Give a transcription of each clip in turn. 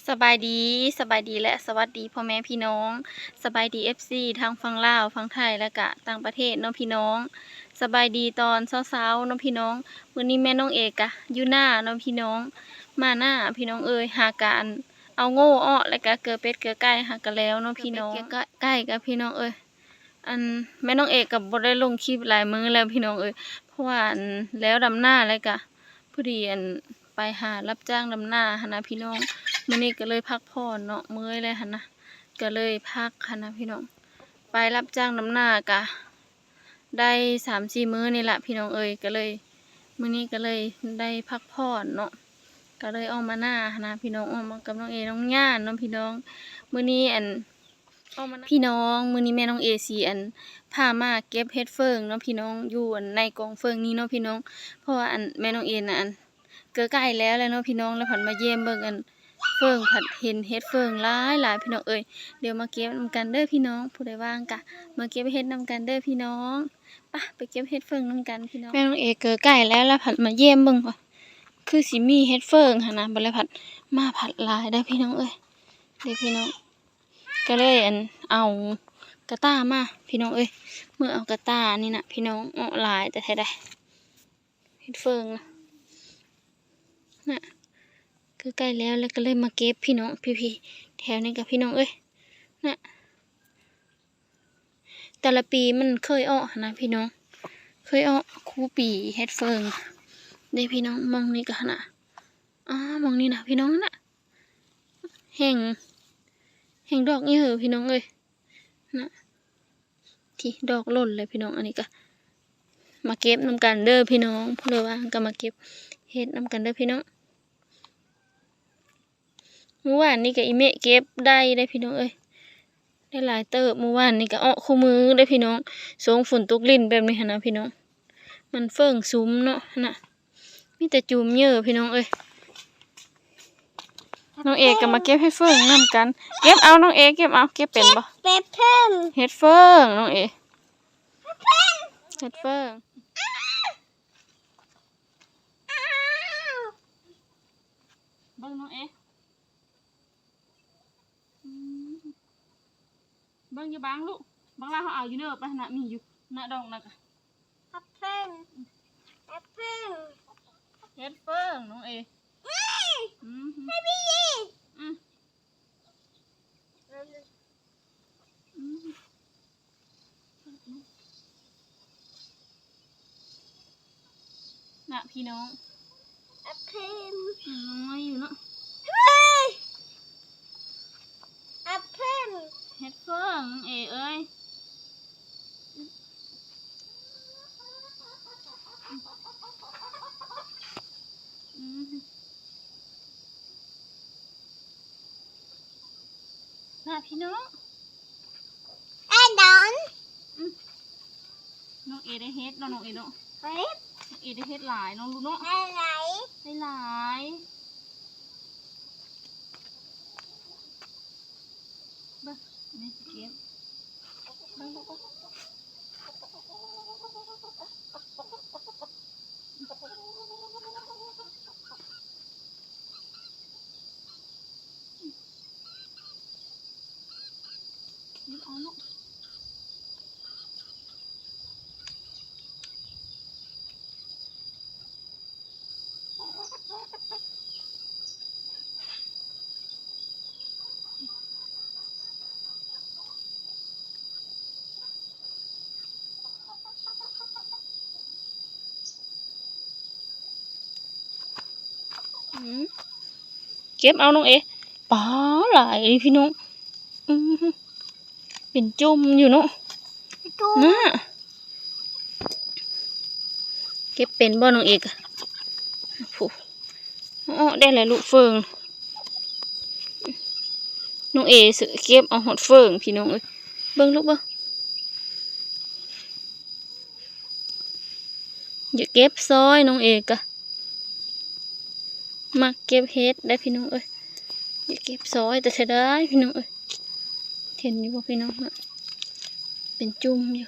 ສະບາຍດີ, ສະບາຍດີ ແລະ ສະຫວັດດີພໍ່ແມ່ພີ່ນ້ອງ, ສະບາຍດີ ເອັຟຊີ ທັງຝັ່ງລາວ, ຝັ່ງໄທ ແລະ ກະຕ່າງປະເທດເນາະພີ່ນ້ອງ. ສະບາຍດີຕອນເຊົ້າໆເນາະພີ່ນ້ອງ. ມື້ນີ້ແມ່ນ້ອງເອກະຢູ່ນາເນາະພີ່ນ້ອງ, ມານາພີ່ນ້ອງເອີຍ, ຫາກະ ອັນ ເອົາໂງ່ອອກ ແລະ ກະເກືອເປັດເກືອໄກ່ຫາກະແລ້ວເນາະພີ່ນ້ອງ. ເກືອເປັດເກືອໄກ່ກະພີ່ນ້ອງເອີຍ ອັນ ແມ່ນ້ອງເອກະບໍ່ໄດ້ລົງຄລິບຫຼາຍມື້ແລ້ວພີ່ນ້ອງເອີຍ, ເພາະວ່າ ອັນ ແລ້ວດຳນາ ແລ້ວກະ ພໍດີ ອັນ ໄປຫາຮັບຈ້າງດຳນາຫັ້ນນະພີ່ນ້ອງ. ມື້ນີ້ກະເລີຍພັກຜ່ອນເນາະ, ເມື່ອຍແລ້ວຫັ້ນນະ, ກະເລີຍພັກຫັ້ນນະພີ່ນ້ອງ. ໄປຮັບຈ້າງດຳນາກະໄດ້ສາມສີ່ມື້ນີ້ລະພີ່ນ້ອງເອີຍ, ກະເລີຍ ມື້ນີ້ກະເລີຍໄດ້ພັກຜ່ອນເນາະ, ກະເລີຍອອກມານາຫັ້ນນະພີ່ນ້ອງ, ອອກມາກັບນ້ອງເອນ້ອງຍ່າເນາະພີ່ນ້ອງ. ມື້ນີ້ ອັນ ອອກມານາ ພີ່ນ້ອງ, ມື້ນີ້ແມ່ນ້ອງເອຊິ ອັນ ພາມາເກັບເຫັດເຝີງເນາະພີ່ນ້ອງ, ຢູ່ ອັນ ໃນກອງເຝີງນີ້ເນາະພີ່ນ້ອງ. ເພາະວ່າ ອັນ ແມ່ນ້ອງເອນະ ອັນ ເກືອໄກ່ແລ້ວແຫຼະເນາະພີ່ນ້ອງ, ແລ້ວພັດມາຢ້ຽມເບິ່ງ ອັນ ເຝີງ ພັດເຫັນເຫັດເຝີງຫຼາຍໆພີ່ນ້ອງເອີຍ. ດຽວມາເກັບນຳກັນເດີພີ່ນ້ອງ, ຜູ້ໃດວ່າງກະມາເກັບເຫັດນຳກັນເດີພີ່ນ້ອງ. ປະ ໄປເກັບເຫັດເຝີງນຳກັນພີ່ນ້ອງ. ແມ່ນ້ອງເອເກີໄກ່ແລ້ວ ແລ້ວພັດມາຢ້ຽມເບິ່ງ ຄືຊິມີເຫັດເຝີງຫັ້ນນະ, ບັດແລ້ວພັດມາພັດຫຼາຍເດີພີ່ນ້ອງເອີຍ. ເດ້ພີ່ນ້ອງ, ກະເລີຍ ອັນ ເອົາກະຕ່າມາພີ່ນ້ອງເອີຍ, ເມືອເອົາກະຕ່ານີ້ນະພີ່ນ້ອງ, ເອາະຫຼາຍແຕ່ແທ້ໃດ. ເຫັດເຝີງນະ ນະ ຄືໃກ້ແລ້ວ ແລ້ວກະເລີຍມາເກັບພີ່ນ້ອງ. ພີ້ໆ ແຖວນີ້ກະພີ່ນ້ອງເອີຍ ນະ ແຕ່ລະປີມັນເຄີຍອອກຫັ້ນນະພີ່ນ້ອງ, ເຄີຍອອກຄູ່ປີເຫັດເຝີງເດ້ພີ່ນ້ອງ. ໝ່ອງນີ້ກະຫັ້ນນະ, ອໍ ໝ່ອງນີ້ນະພີ່ນ້ອງນະ, ແຮ່ງ ແຮ່ງດອກເຍີພີ່ນ້ອງເອີຍ ນະ. ທີ່ດອກຫຼົ່ນແລ້ວພີ່ນ້ອງ. ອັນນີ້ກະມາເກັບນຳກັນເດີພີ່ນ້ອງ, ຜູ້ໃດວ່າງກະມາເກັບເຫັດນຳກັນເດີພີ່ນ້ອງ. ມື້ວານນີ້ກະອີເມະເກັບໄດ້ເດ້ພີ່ນ້ອງເອີຍ, ໄດ້ຫຼາຍເຕີບ. ມື້ວານນີ້ກະເອາະຄູ່ມື້ເດ້ພີ່ນ້ອງ, ຊ່ວງຝົນຕົກລິນແບບນີ້ຫັ້ນນະພີ່ນ້ອງ, ມັນເຝີງຊຸມເນາະ ຫັ້ນນະ. ມີແຕ່ຈຸ່ມເຍີພີ່ນ້ອງເອີຍ. ນ້ອງເອກະມາເກັບເຫັດເຝີງນຳກັນ. ເກັບເອົານ້ອງເອ, ເກັບເອົາ. ເກັບເປັນບໍ່? ເຫັດເຝີງ ເຫັດເຝີງນ້ອງເອ, ເຫັດເຝີງ. ເບິ່ງນ້ອງເອ, ອືມ ເບິ່ງຢູ່ບັງລູກ, ບັງລາເຮົາເອົາຢູ່ເນີ, ໄປຫັ້ນນະ ມີຢູ່ນະ ດອກນະກະ. ແອັບເປິ້ນ ແອັບເປິ້ນ ເຫັດເຝີງນ້ອງເອ. ອືມ ອືມ ອືມ ອືມ ນະພີ່ນ້ອງ. ແອັບເປິ້ນ ນ້ອຍຢູ່ເນາະ. ເຮີ້ຍ ແອັບເປິ້ນ ເຫັດເຝີງເອເອີຍ. ອືມ ນະພີ່ນ້ອງ. ແອນດອນ ອືມ ນ້ອງເອໄດ້ເຫັດເນາະ ນ້ອງເອເນາະ. ເຫັດ ນ້ອງເອໄດ້ເຫັດຫຼາຍເນາະລູກເນາະ. ຫຼາຍ ໄດ້ຫຼາຍ. ເບິ່ງ ແມ່ຊິເກັບ ເບິ່ງ ເບິ່ງ ເບິ່ງ. ອືມ ເກັບເອົານ້ອງເອ. ປາ ຫຼາຍເລີຍພີ່ນ້ອງ. ອືມ ເປັນຈຸ່ມຢູ່ເນາະ. ຈຸ່ມ ນະ ເກັບເປັນບໍ່ນ້ອງເອກະ? ຜູ້ ເອາະໄດ້ແຫຼະລູກເຝີງ. ນ້ອງເອເສືອເກັບເອົາຮອດເຝີງພີ່ນ້ອງເອີຍ. ເບິ່ງລູກເບິ່ງ. ຢາກເກັບຊອຍນ້ອງເອກະ. ມັກເກັບເຫັດໄດ໋ພີ່ນ້ອງເອີຍ. ຢາກເກັບຊອຍແຕ່ເສຍດາຍພີ່ນ້ອງເອີຍ. ເຫັນຢູ່ບໍ່ພີ່ນ້ອງ? ເປັນຈຸ່ມຢູ່.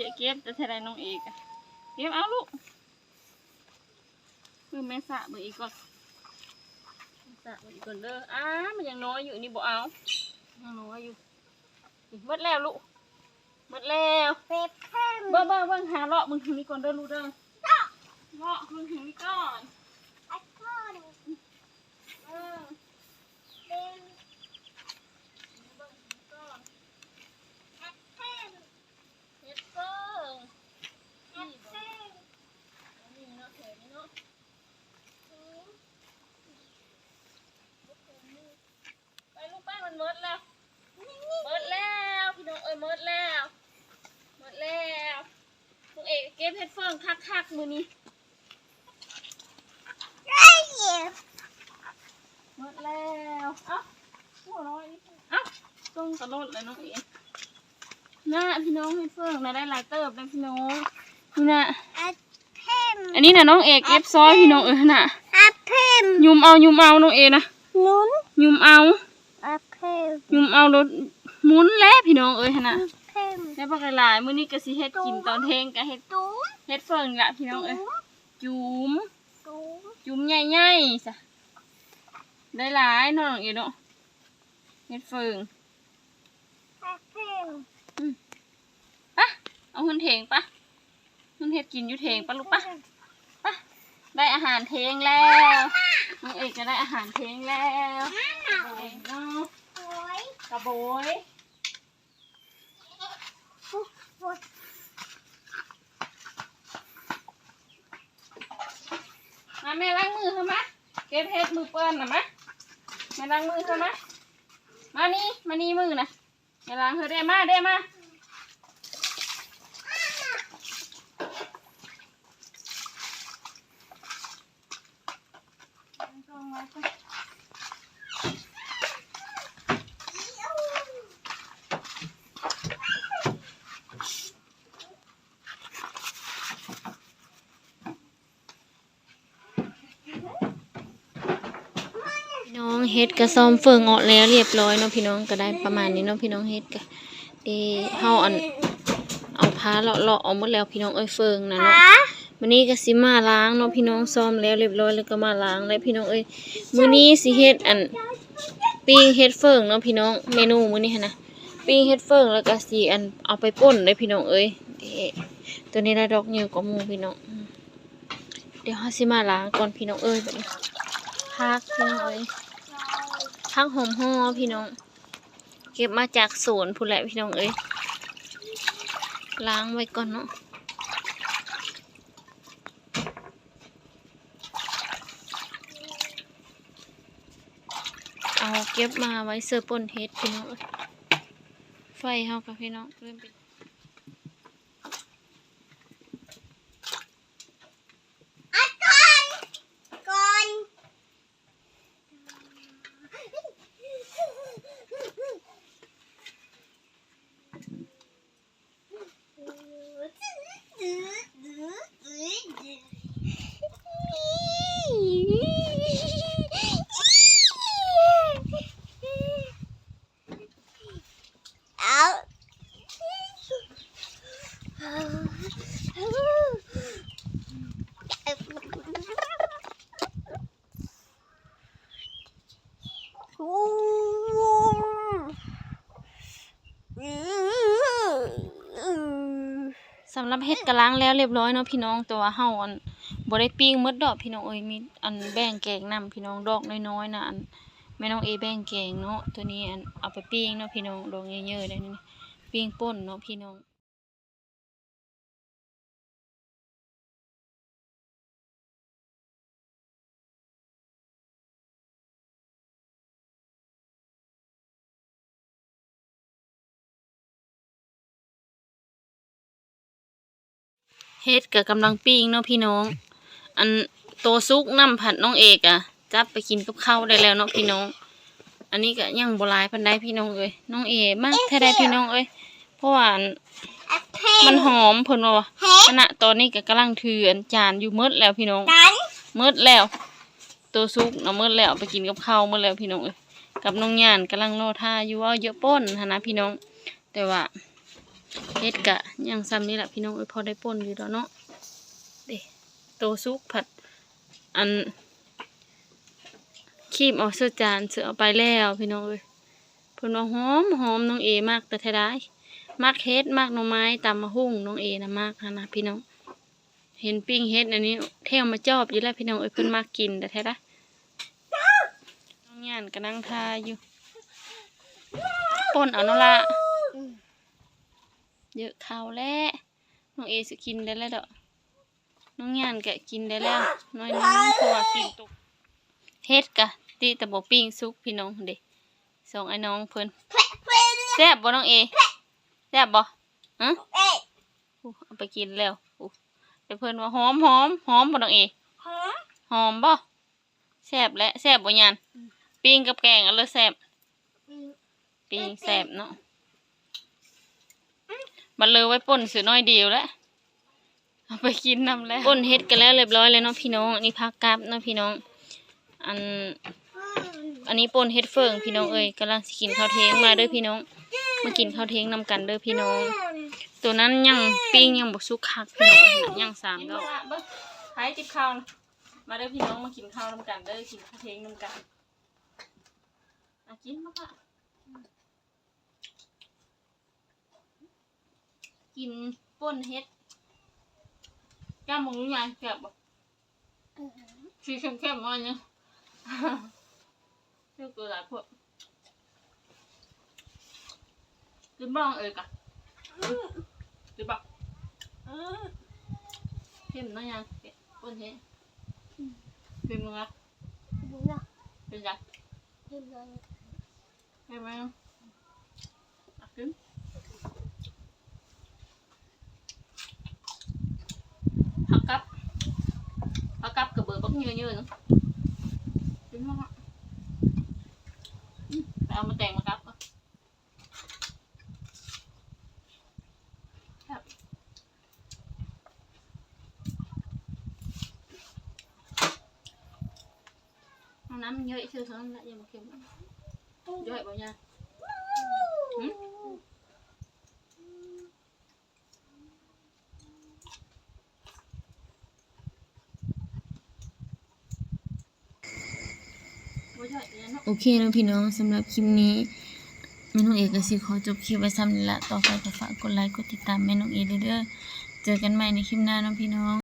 ຍ ເກັບແຕ່ເທົ່າໃດນ້ອງເອກະ ເກັບເອົາລູກ. ເບິ່ງແມ່ສະເບິ່ງອີກກ່ອນ ສະເບິ່ງອີກກ່ອນເດີ. ອ້າ ມັນຍັງນ້ອຍຢູ່ ອັນນີ້ບໍ່ເອົາ ຍັງນ້ອຍຢູ່. ໝົດແລ້ວລູກ ໝົດແລ້ວ. ເປັດເພິ່ນ ເບິ່ງ ເບິ່ງ ເບິ່ງ ຫາເລາະເບິ່ງທາງນີ້ກ່ອນເດີລູກເດີ ເລາະເບິ່ງທາງນີ້ກ່ອນ ເບິ່ງ ເບິ່ງທາງນີ້ກ່ອນ. ເຫັດເຝີງ ເຫັດເຝີງ ນີ້ເນາະ ແຖວນີ້ເນາະ. ໄປລູກໄປ ມັນໝົດແລ້ວ ໝົດແລ້ວພີ່ນ້ອງເອີຍ ໝົດແລ້ວ ໝົດແລ້ວ. ນ້ອງເອກເກັບເຫັດເຝີງຄັກໆມື້ນີ້ ໝົດແລ້ວ. ເອົ້າ ຫົວນ້ອຍນີ້ ເອົ້າ ສົ່ງຕະຫຼົດແລ້ວນ້ອງເອກ. ນະ ພີ່ນ້ອງ ເຫັດເຝີງນະ ໄດ້ຫຼາຍເຕີບເດ້ພີ່ນ້ອງ. ນີ້ນະ ອັນນີ້ນະ ນ້ອງເອກເກັບຊອຍພີ່ນ້ອງເອີຍ ຫັ້ນນະ. ຫຍຸມເອົາ ຫຍຸມເອົາ ນ້ອງເອນະ ຫຍຸມເອົາ. ຫຍຸມເອົາໂລດ ໝຸນແຫຼະພີ່ນ້ອງເອີຍ ຫັ້ນນະ. ໄດ້ບັກຫຼາຍໆ ມື້ນີ້ກະຊິເຮັດກິນຕອນເທີ່ຍງ ກະເຮັດ ເຫັດເຝີງນີ້ລະພີ່ນ້ອງເອີຍ. ຈຸ້ມ ຈຸ້ມໃຫຍ່ໆຊະ ໄດ້ຫຼາຍເນາະນ້ອງເອເນາະ ເຫັດເຝີງ. ອືມ ປະ ເອົາຂຶ້ນເຖງປະ ຂຶ້ນເຮັດກິນຢູ່ເຖງປະລູກປະ ປະ. ໄດ້ອາຫານເທີ່ຍງແລ້ວ ນ້ອງເອກກະໄດ້ອາຫານເທີ່ຍງແລ້ວ. ໂອ້ຍ ກະໂບຍ ມາແມ່ລ້າງມືເຮົາມາ ເກັບເຫັດມືເປື້ອນນະມາ ແມ່ລ້າງມືເຮົາມາ. ມານີ້ ມານີ້ມືນະ ແມ່ລ້າງເຮີ ເດ້ມາ ເດ້ມາ. ເ ເຫັດກະຊອມເຝີງອອກແລ້ວລຽບລ້ອຍເນາະພີ່ນ້ອງ ກະໄດ້ປະມານນີ້ເນາະພີ່ນ້ອງ ເຫັດກະ ເດ ເຮົາອັນ ເອົາພາເລາະໆອອກໝົດແລ້ວພີ່ນ້ອງເອີຍ ເຝີງນະເນາະ. ມື້ນີ້ກະຊິມາລ້າງເນາະພີ່ນ້ອງ ຊອມແລ້ວລຽບລ້ອຍແລ້ວກະມາລ້າງແລ້ວພີ່ນ້ອງເອີຍ. ມື້ນີ້ຊິເຮັດອັນ ປີ້ງເຫັດເຝີງເນາະພີ່ນ້ອງ ເມນູມື້ນີ້ຫັ້ນນະ ປີ້ງເຫັດເຝີງ ແລ້ວກະຊິອັນ ເອົາໄປປົ່ນເດ້ພີ່ນ້ອງເອີຍ. ເດ ໂຕນີ້ລະດອກໃຫຍ່ກວ່າໝູ່ພີ່ນ້ອງ. ດຽວເຮົາຊິມາລ້າງກ່ອນພີ່ນ້ອງເອີຍ ບັດນີ້ ຜັກພີ່ນ້ອງເອີຍ ຜັກຫອມຫໍ່ພີ່ນ້ອງ ເກັບມາຈາກສວນພຸ້ນແຫຼະພີ່ນ້ອງເອີຍ ລ້າງໄວ້ກ່ອນເນາະ. ເອົາເກັບມາໄວ້ເສີປົ່ນເຫັດພີ່ນ້ອງເອີຍ. ໄຟເຮົາກະພີ່ນ້ອງເລີ່ມເປັນ ສຳລັບເຫັດກະລ້າງແລ້ວລຽບລ້ອຍເນາະພີ່ນ້ອງ ແຕ່ວ່າເຮົາອັນ ບໍ່ໄດ້ປີ້ງໝົດດອກພີ່ນ້ອງເອີຍ ມີອັນແບ່ງແກງນຳພີ່ນ້ອງ ດອກນ້ອຍໆນະ ອັນແມ່ນ້ອງເອແບ່ງແກງເນາະ. ໂຕນີ້ອັນ ເອົາໄປປີ້ງເນາະພີ່ນ້ອງ ດອກເຍີໆໄດ໋ນີ້ ປີ້ງປົ່ນເນາະພີ່ນ້ອງ. ເຫັດກະກຳລັງປີ້ງເນາະພີ່ນ້ອງ ອັນໂຕສຸກນຳພັດນ້ອງເອກະ ຈັບໄປກິນກັບເຂົ້າໄດ້ແລ້ວເນາະພີ່ນ້ອງ. ອັນນີ້ກະຍັງບໍ່ຫຼາຍປານໃດພີ່ນ້ອງເອີຍ ນ້ອງເອມັກແທ້ໃດພີ່ນ້ອງເອີຍ ເພາະວ່າອັນ ມັນຫອມເພິ່ນວ່າ ຂະນະຕອນນີ້ກະກຳລັງຖືອັນຈານຢູ່ ໝົດແລ້ວພີ່ນ້ອງ ໝົດແລ້ວ ໂຕສຸກນະໝົດແລ້ວ ເອົາໄປກິນກັບເຂົ້າໝົດແລ້ວພີ່ນ້ອງເອີຍ. ກັບນ້ອງຫຍານກຳລັງລໍຖ້າຢູ່ ເວົ້າເຍາະປົ່ນຫັ້ນນະພີ່ນ້ອງ ແຕ່ວ່າເຫັດກະຍັງຊ່ຳນີ້ລະພີ່ນ້ອງເອີຍ ພໍໄດ້ປົ່ນຢູ່ດອກເນາະ. ເດ ໂຕສຸກພັດ ອັນ ຄີບເອົາໃສ່ຈານ ເສີບເອົາໄປແລ້ວພີ່ນ້ອງເອີຍ. ເພິ່ນວ່າຫອມໆ ນ້ອງເອມັກແທ້ໃດ ມັກເຫັດ ມັກໜໍ່ໄມ້ ຕຳໝາກຫຸ່ງ ນ້ອງເອນະມັກຫັ້ນນະພີ່ນ້ອງ. ເຫັນປີ້ງເຫັດອັນນີ້ແຖວມາຈອບຢູ່ແລ້ວພີ່ນ້ອງເອີຍ ເພິ່ນມັກກິນແທ້ໃດ. ນ້ອງຫຍານກະນັ່ງຖ້າຢູ່ ປົ່ນເອົາເນາະລະ ເຍາະເຂົ້າແລ້ວ ນ້ອງເອຊິກິນໄດ້ແລ້ວດອກ. ນ້ອງຫຍານກະກິນໄດ້ແລ້ວໜ້ອຍໜຶ່ງ ເພາະວ່າປີ້ງຕົກ ເຫັດກະຕິແຕ່ບໍ່ປີ້ງສຸກພີ່ນ້ອງເດ ສອງອ້າຍນ້ອງເພິ່ນ. ແຊບບໍ່ນ້ອງເອ ແຊບບໍ່? ຮະ ເອົາໄປກິນແລ້ວ. ແຕ່ເພິ່ນວ່າຫອມໆ ຫອມບໍ່ນ້ອງເອ? ຫອມບໍ່? ແຊບແຫຼະ ແຊບບໍ່ຫຍານ? ປີ້ງກັບແກງອັນເລີແຊບ ປີ້ງແຊບເນາະ. ບັດເລີໄວ້ປົ່ນຊື່ໜ້ອຍດຽວແຫຼະ ເອົາໄປກິນນຳແລ້ວ. ປົ່ນເຫັດກະແລ້ວລຽບລ້ອຍແລ້ວເນາະພີ່ນ້ອງ. ອັນນີ້ຜັກກັບເນາະພີ່ນ້ອງ ອັນ ອັນນີ້ປົ່ນເຫັດເຝີງພີ່ນ້ອງເອີຍ. ກຳລັງຊິກິນເຂົ້າທ່ຽງ ມາເດີພີ່ນ້ອງ ມາກິນເຂົ້າທ່ຽງນຳກັນເດີພີ່ນ້ອງ. ໂຕນັ້ນຍັງປີ້ງຍັງບໍ່ສຸກຄັກພີ່ນ້ອງເອີຍ ຍັງສາມດອກ. ໃຜຕິບເຂົ້າ ມາເດີພີ່ນ້ອງ ມາກິນເຂົ້ານຳກັນເດີ ກິນເຂົ້າທ່ຽງນຳກັນ. ອາ ກິນມາກະ ກິນປົ່ນເຫັດ ຈ້ຳບັກຫຍັງແຊບບໍ່? ຊິເຄັມໆ ໜ້ອຍໜຶ່ງ ຄືໂຕຫຼາຍໂພດ. ກິນບໍ່ເອີຍກະ ກິນບໍ່? ເຄັມໜ້ອຍໜຶ່ງ ປົ່ນເຫັດ ເຄັມບໍ່? ເປັນຫຍັງ? ເຄັມໜ້ອຍ ເຫັນໄໝ? ອາ ກິນ ຜັກກັບ ຜັກກັບກະເບີບັກເຍີໆ ໜຶ່ງ ກິນມາ ອືມ ໄປເອົາມາແຕງຜັກກັບກ່ອນ. ແຊບ ອື ນ້ຳເຍີະຊື່ເທົ່ານັ້ນລະ ຢ່າມາເຄັມ. ຍ້ອຍບໍ່ຍາ? ຫື? ໂອເຄເນາະພີ່ນ້ອງ, ສຳລັບຄລິບນີ້ ແມ່ນ້ອງເອກໍຊິຂໍຈົບຄລິບໄວ້ສ່ຳນີ້ລະ. ຕໍ່ໄປກໍຝາກກົດໄລກົດຕິດຕາມແມ່ນ້ອງເອເດີ. ເຈີກັນໃໝ່ໃນຄລິບໜ້າເນາະພີ່ນ້ອງ.